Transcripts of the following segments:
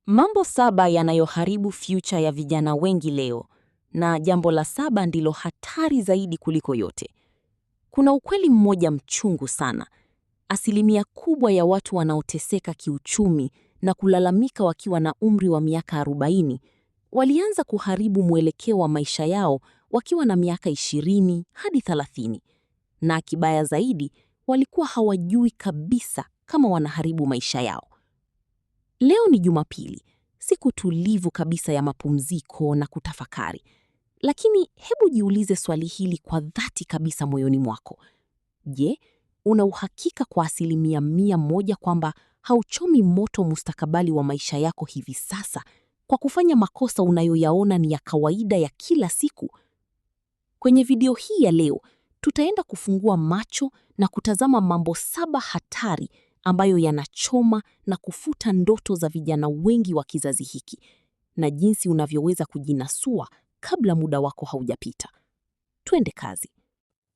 Mambo saba yanayoharibu future ya vijana wengi leo, na jambo la saba ndilo hatari zaidi kuliko yote. Kuna ukweli mmoja mchungu sana. Asilimia kubwa ya watu wanaoteseka kiuchumi na kulalamika wakiwa na umri wa miaka 40 walianza kuharibu mwelekeo wa maisha yao wakiwa na miaka 20 hadi 30. Na kibaya zaidi, walikuwa hawajui kabisa kama wanaharibu maisha yao. Leo ni Jumapili, siku tulivu kabisa ya mapumziko na kutafakari. Lakini hebu jiulize swali hili kwa dhati kabisa moyoni mwako. Je, una uhakika kwa 100% kwamba hauchomi moto mustakabali wa maisha yako hivi sasa kwa kufanya makosa unayoyaona ni ya kawaida ya kila siku? Kwenye video hii ya leo, tutaenda kufungua macho na kutazama mambo saba hatari ambayo yanachoma na kufuta ndoto za vijana wengi wa kizazi hiki na jinsi unavyoweza kujinasua kabla muda wako haujapita. Twende kazi.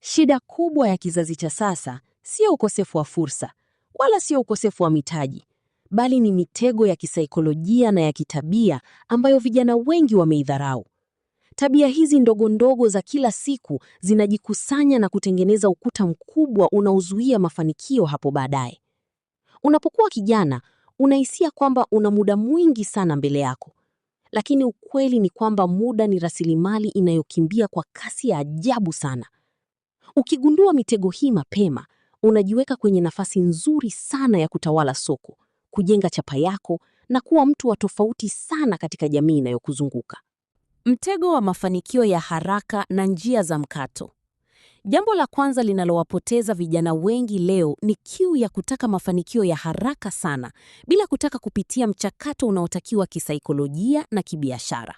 Shida kubwa ya kizazi cha sasa sio ukosefu wa fursa wala sio ukosefu wa mitaji, bali ni mitego ya kisaikolojia na ya kitabia ambayo vijana wengi wameidharau. Tabia hizi ndogo ndogo za kila siku zinajikusanya na kutengeneza ukuta mkubwa unaozuia mafanikio hapo baadaye. Unapokuwa kijana, unahisia kwamba una muda mwingi sana mbele yako, lakini ukweli ni kwamba muda ni rasilimali inayokimbia kwa kasi ya ajabu sana. Ukigundua mitego hii mapema, unajiweka kwenye nafasi nzuri sana ya kutawala soko, kujenga chapa yako na kuwa mtu wa tofauti sana katika jamii inayokuzunguka. Mtego wa mafanikio ya haraka na njia za mkato. Jambo la kwanza linalowapoteza vijana wengi leo ni kiu ya kutaka mafanikio ya haraka sana, bila kutaka kupitia mchakato unaotakiwa kisaikolojia na kibiashara.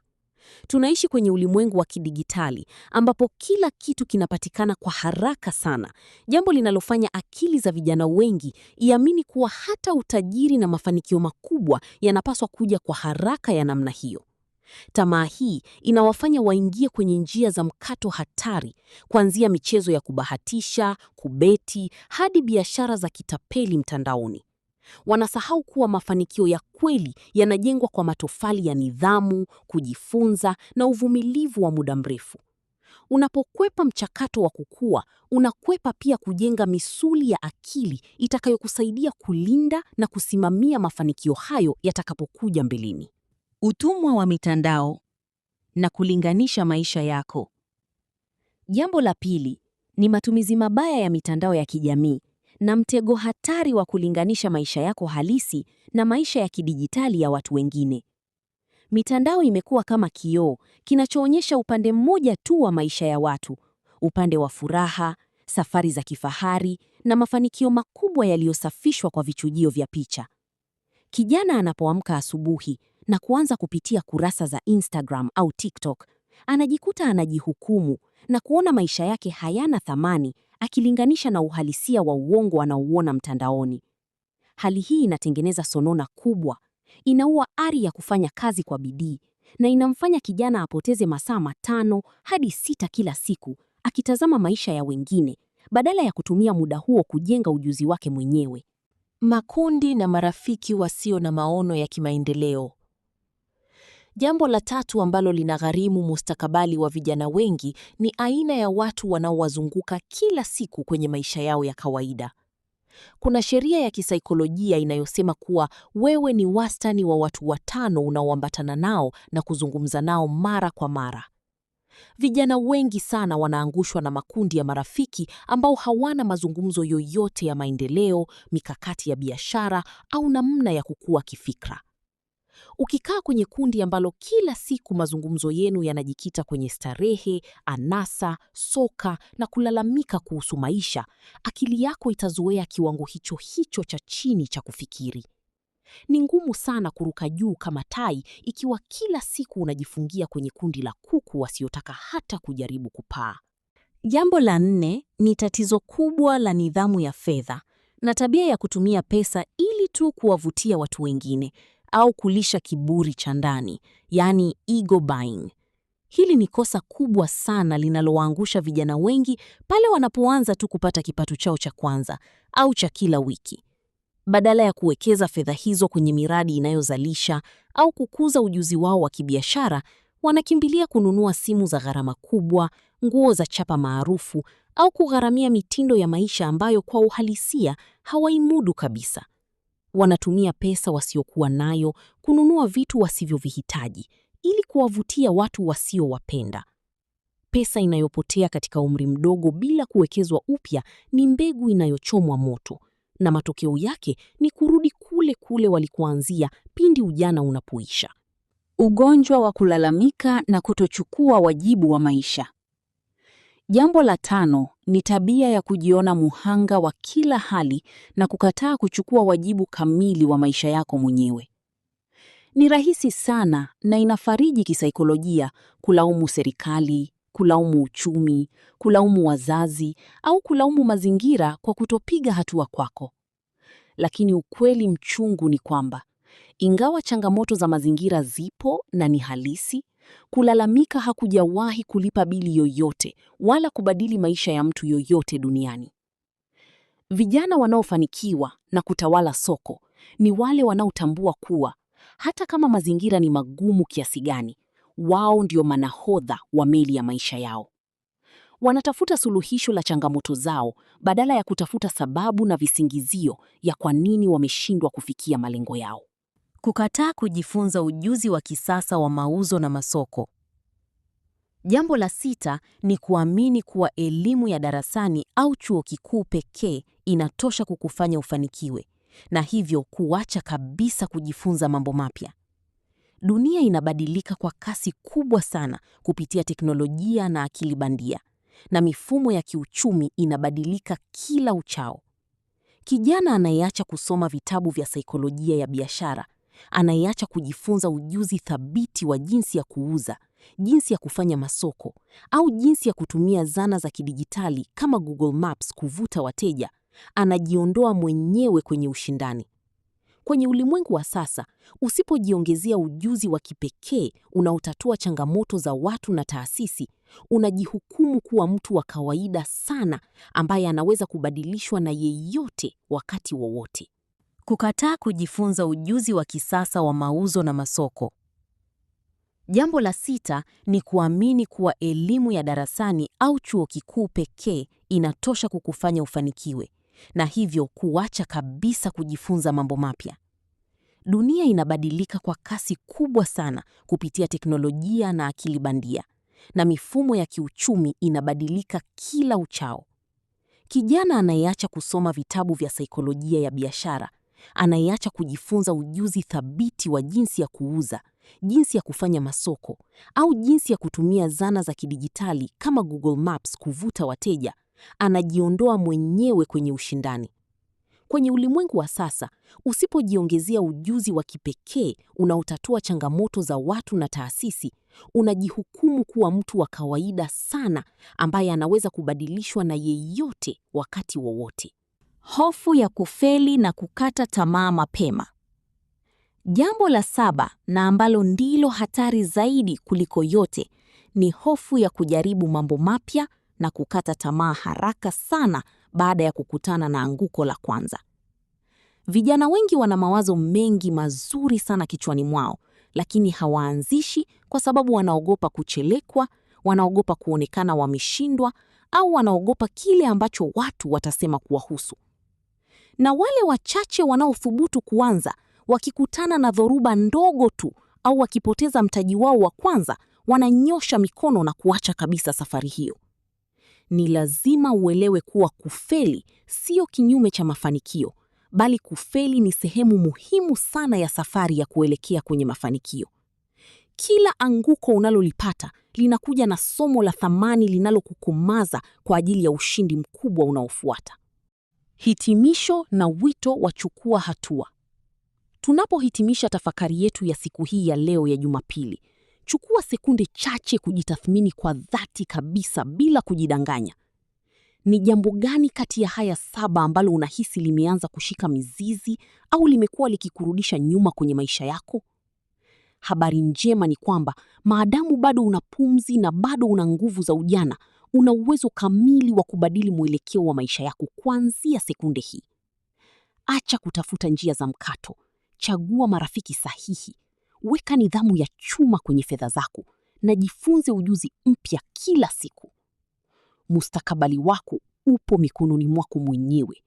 Tunaishi kwenye ulimwengu wa kidigitali ambapo kila kitu kinapatikana kwa haraka sana, jambo linalofanya akili za vijana wengi iamini kuwa hata utajiri na mafanikio makubwa yanapaswa kuja kwa haraka ya namna hiyo. Tamaa hii inawafanya waingie kwenye njia za mkato hatari, kuanzia michezo ya kubahatisha, kubeti, hadi biashara za kitapeli mtandaoni. Wanasahau kuwa mafanikio ya kweli yanajengwa kwa matofali ya nidhamu, kujifunza na uvumilivu wa muda mrefu. Unapokwepa mchakato wa kukua, unakwepa pia kujenga misuli ya akili itakayokusaidia kulinda na kusimamia mafanikio hayo yatakapokuja mbeleni. Utumwa wa mitandao na kulinganisha maisha yako. Jambo la pili ni matumizi mabaya ya mitandao ya kijamii na mtego hatari wa kulinganisha maisha yako halisi na maisha ya kidijitali ya watu wengine. Mitandao imekuwa kama kioo kinachoonyesha upande mmoja tu wa maisha ya watu, upande wa furaha, safari za kifahari na mafanikio makubwa yaliyosafishwa kwa vichujio vya picha. Kijana anapoamka asubuhi na kuanza kupitia kurasa za Instagram au TikTok, anajikuta anajihukumu na kuona maisha yake hayana thamani akilinganisha na uhalisia wa uongo anaouona mtandaoni. Hali hii inatengeneza sonona kubwa, inaua ari ya kufanya kazi kwa bidii na inamfanya kijana apoteze masaa 5 hadi 6 kila siku akitazama maisha ya wengine badala ya kutumia muda huo kujenga ujuzi wake mwenyewe. Makundi na marafiki wasio na maono ya kimaendeleo. Jambo la tatu ambalo linagharimu mustakabali wa vijana wengi ni aina ya watu wanaowazunguka kila siku kwenye maisha yao ya kawaida. Kuna sheria ya kisaikolojia inayosema kuwa wewe ni wastani wa watu watano unaoambatana nao na kuzungumza nao mara kwa mara. Vijana wengi sana wanaangushwa na makundi ya marafiki ambao hawana mazungumzo yoyote ya maendeleo, mikakati ya biashara au namna ya kukua kifikra. Ukikaa kwenye kundi ambalo kila siku mazungumzo yenu yanajikita kwenye starehe, anasa, soka na kulalamika kuhusu maisha, akili yako itazoea kiwango hicho hicho cha chini cha kufikiri. Ni ngumu sana kuruka juu kama tai ikiwa kila siku unajifungia kwenye kundi la kuku wasiotaka hata kujaribu kupaa. Jambo la nne ni tatizo kubwa la nidhamu ya fedha na tabia ya kutumia pesa ili tu kuwavutia watu wengine au kulisha kiburi cha ndani, yaani ego buying. Hili ni kosa kubwa sana linalowaangusha vijana wengi pale wanapoanza tu kupata kipato chao cha kwanza au cha kila wiki. Badala ya kuwekeza fedha hizo kwenye miradi inayozalisha au kukuza ujuzi wao wa kibiashara, wanakimbilia kununua simu za gharama kubwa, nguo za chapa maarufu au kugharamia mitindo ya maisha ambayo kwa uhalisia hawaimudu kabisa. Wanatumia pesa wasiokuwa nayo kununua vitu wasivyovihitaji ili kuwavutia watu wasiowapenda. Pesa inayopotea katika umri mdogo bila kuwekezwa upya ni mbegu inayochomwa moto, na matokeo yake ni kurudi kule kule walikoanzia pindi ujana unapoisha. Ugonjwa wa kulalamika na kutochukua wajibu wa maisha. Jambo la tano ni tabia ya kujiona muhanga wa kila hali na kukataa kuchukua wajibu kamili wa maisha yako mwenyewe. Ni rahisi sana na inafariji kisaikolojia kulaumu serikali, kulaumu uchumi, kulaumu wazazi au kulaumu mazingira kwa kutopiga hatua kwako. Lakini ukweli mchungu ni kwamba ingawa changamoto za mazingira zipo na ni halisi, kulalamika hakujawahi kulipa bili yoyote wala kubadili maisha ya mtu yoyote duniani. Vijana wanaofanikiwa na kutawala soko ni wale wanaotambua kuwa hata kama mazingira ni magumu kiasi gani, wao ndio manahodha wa meli ya maisha yao. Wanatafuta suluhisho la changamoto zao badala ya kutafuta sababu na visingizio ya kwa nini wameshindwa kufikia malengo yao. Kukataa kujifunza ujuzi wa kisasa wa mauzo na masoko. Jambo la sita ni kuamini kuwa elimu ya darasani au chuo kikuu pekee inatosha kukufanya ufanikiwe, na hivyo kuacha kabisa kujifunza mambo mapya. Dunia inabadilika kwa kasi kubwa sana kupitia teknolojia na akili bandia, na mifumo ya kiuchumi inabadilika kila uchao. Kijana anayeacha kusoma vitabu vya saikolojia ya biashara, anayeacha kujifunza ujuzi thabiti wa jinsi ya kuuza, jinsi ya kufanya masoko, au jinsi ya kutumia zana za kidijitali kama Google Maps kuvuta wateja, anajiondoa mwenyewe kwenye ushindani. Kwenye ulimwengu wa sasa, usipojiongezea ujuzi wa kipekee unaotatua changamoto za watu na taasisi, unajihukumu kuwa mtu wa kawaida sana ambaye anaweza kubadilishwa na yeyote wakati wowote. Kukataa kujifunza ujuzi wa kisasa wa mauzo na masoko. Jambo la sita ni kuamini kuwa elimu ya darasani au chuo kikuu pekee inatosha kukufanya ufanikiwe, na hivyo kuacha kabisa kujifunza mambo mapya. Dunia inabadilika kwa kasi kubwa sana kupitia teknolojia na akili bandia, na mifumo ya kiuchumi inabadilika kila uchao. Kijana anayeacha kusoma vitabu vya saikolojia ya biashara, anayeacha kujifunza ujuzi thabiti wa jinsi ya kuuza, jinsi ya kufanya masoko, au jinsi ya kutumia zana za kidijitali kama Google Maps kuvuta wateja, anajiondoa mwenyewe kwenye ushindani. Kwenye ulimwengu wa sasa, usipojiongezea ujuzi wa kipekee unaotatua changamoto za watu na taasisi, unajihukumu kuwa mtu wa kawaida sana ambaye anaweza kubadilishwa na yeyote wakati wowote. Hofu ya kufeli na kukata tamaa mapema. Jambo la saba na ambalo ndilo hatari zaidi kuliko yote ni hofu ya kujaribu mambo mapya na kukata tamaa haraka sana baada ya kukutana na anguko la kwanza. Vijana wengi wana mawazo mengi mazuri sana kichwani mwao, lakini hawaanzishi kwa sababu wanaogopa kuchelekwa, wanaogopa kuonekana wameshindwa, au wanaogopa kile ambacho watu watasema kuwahusu. Na wale wachache wanaothubutu kuanza, wakikutana na dhoruba ndogo tu au wakipoteza mtaji wao wa kwanza, wananyosha mikono na kuacha kabisa safari hiyo. Ni lazima uelewe kuwa kufeli sio kinyume cha mafanikio, bali kufeli ni sehemu muhimu sana ya safari ya kuelekea kwenye mafanikio. Kila anguko unalolipata linakuja na somo la thamani linalokukomaza kwa ajili ya ushindi mkubwa unaofuata. Hitimisho na wito wa chukua hatua. Tunapohitimisha tafakari yetu ya siku hii ya leo ya Jumapili, chukua sekunde chache kujitathmini kwa dhati kabisa bila kujidanganya. Ni jambo gani kati ya haya saba ambalo unahisi limeanza kushika mizizi au limekuwa likikurudisha nyuma kwenye maisha yako? Habari njema ni kwamba maadamu bado una pumzi na bado una nguvu za ujana, una uwezo kamili wa kubadili mwelekeo wa maisha yako kuanzia sekunde hii. Acha kutafuta njia za mkato, chagua marafiki sahihi, weka nidhamu ya chuma kwenye fedha zako na jifunze ujuzi mpya kila siku. Mustakabali wako upo mikononi mwako mwenyewe.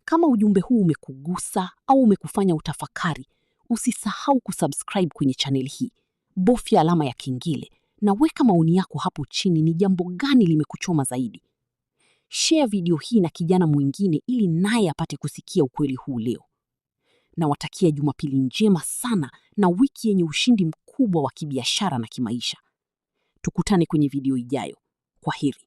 Kama ujumbe huu umekugusa au umekufanya utafakari, usisahau kusubscribe kwenye channel hii, bofya alama ya kengele na weka maoni yako hapo chini. Ni jambo gani limekuchoma zaidi? Share video hii na kijana mwingine ili naye apate kusikia ukweli huu leo. Nawatakia Jumapili njema sana na wiki yenye ushindi mkubwa wa kibiashara na kimaisha. Tukutane kwenye video ijayo. Kwa heri.